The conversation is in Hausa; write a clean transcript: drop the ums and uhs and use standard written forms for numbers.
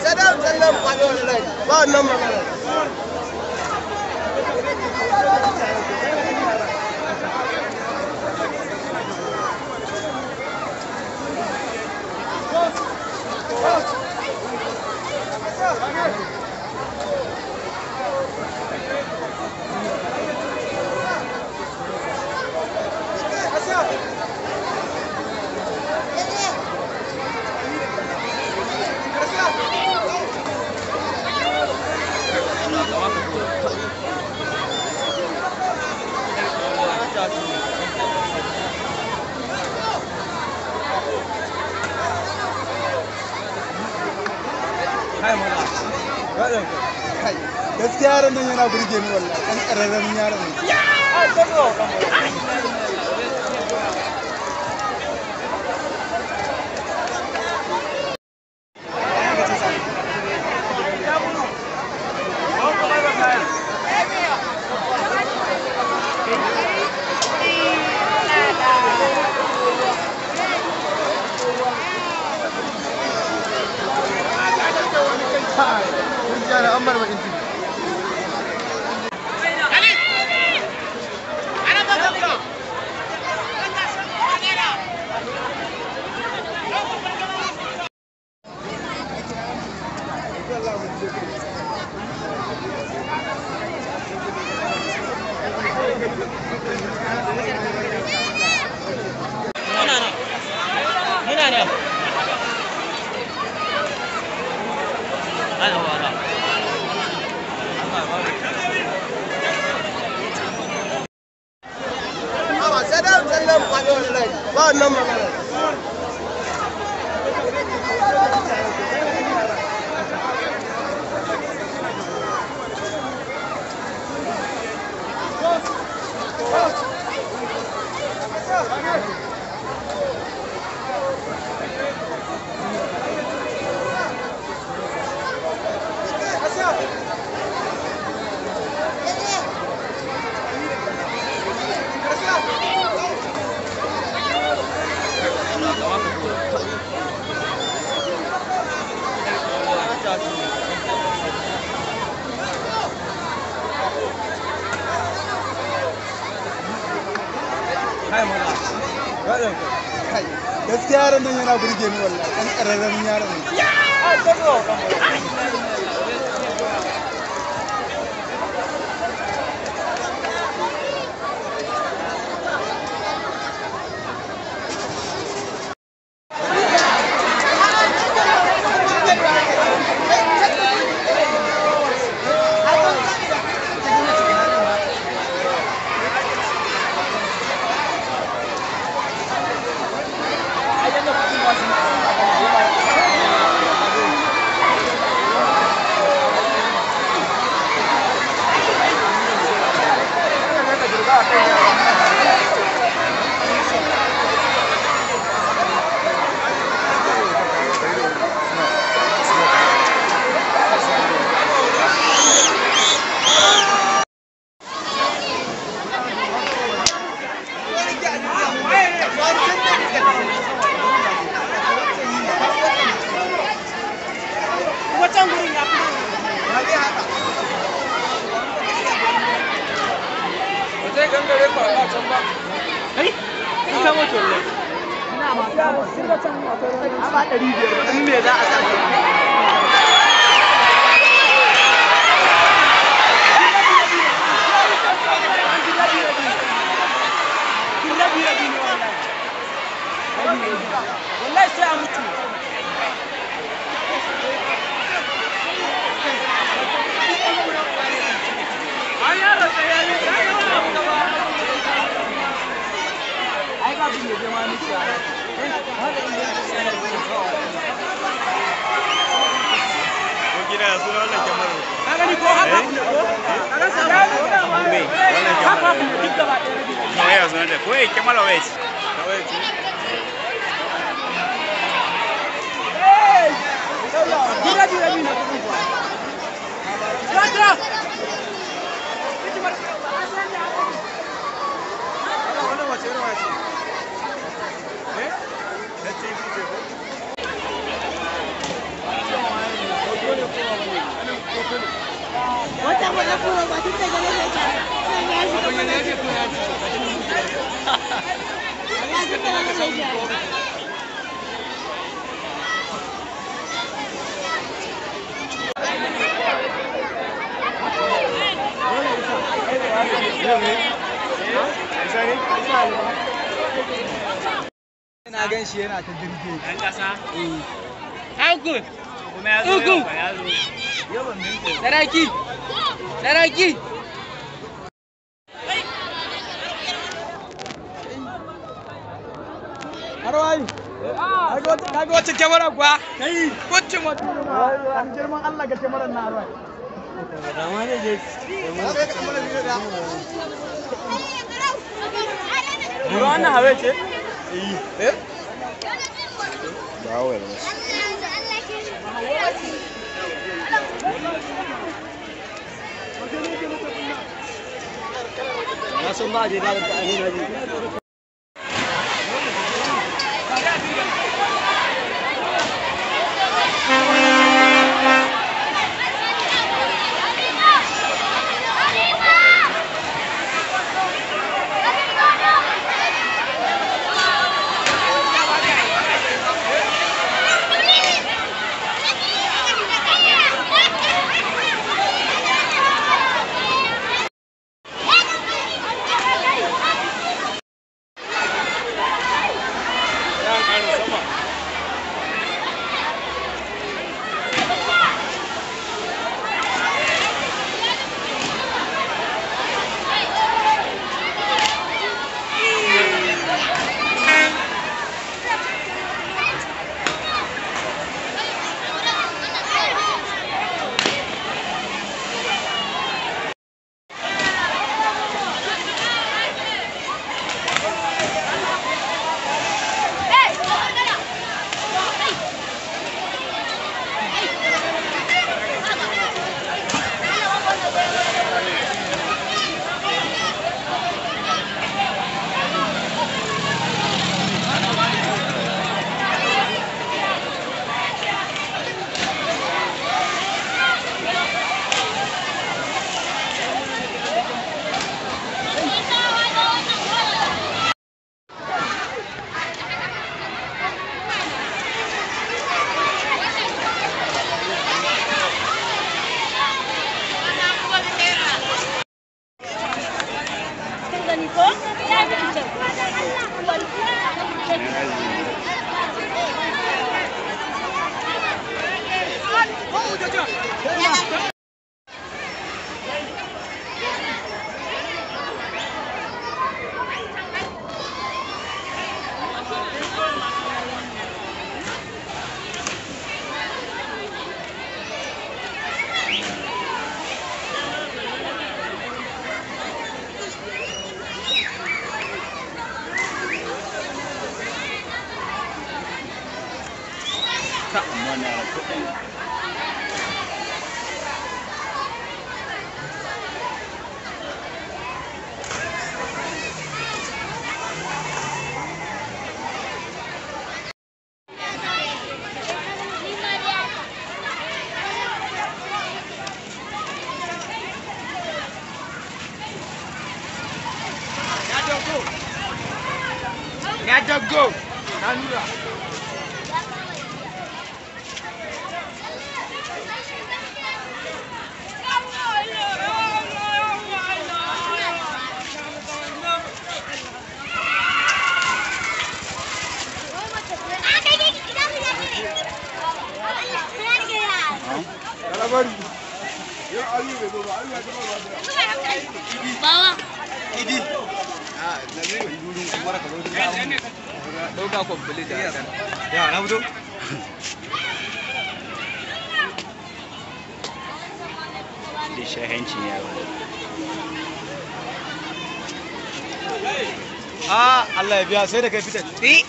Sai dai tsallan faɗi wallahi. Ba wannan magana. Gaskiya yaron nan yana burge ni wallahi, ɗan ƙararramin yaron nan. Gaskiya an bar bakin ciki. Muna nan. Ana wala. Ba sai dai tsallan faɗi wallahi. Ba wannan magana. Gaskiya yaron nan yana burge ni wallahi, ɗan ƙararramin yaron nan. Wancan gurin ya fi. Kai, in ka mutu wallahi. Ina ma ba 500 in me za a sa. Wallahi sai a mutu. Ai ba bin ya ma miki. Gina suna wannan kyamarar. Ka gani ko haka ne ko? Ka ga samu. Me? Wannan Haka kyamarar. duk gaba ɗaya rabi. Waya suna da ko eh kyamara waya ce. Waya ce. Duk rabi rabi na kuɗin kuwa. Kira Wannan wace irin waya ce? Eh? Na TV ce ko? Wata ba kuro ba tun daga nan yake. Sai ya shiga mana. Allah tun daga nan yake. Na gan shi yana ta jirgi. Ɗan ƙasa? Uncle! Kuma ya zo yau ba ya zo. Saraki! Saraki! Arwai. Kaga wacce kyamara kuwa? Kai. Wacce ma an girman Allah ga kyamarar na Arwai. Wannan hawe ce? Eh? Na san ba a je da ta ne na. Ka amma na kuɗin. Ya dago. Na nura. Kalabari. Bawa. Idi. Ah, Naziru durin kuma ka zo da Ɗauka complete da Ya, na fito. Da shahenci ne yaro. Ah, Allah ya biya sai da kai fitar. Eh.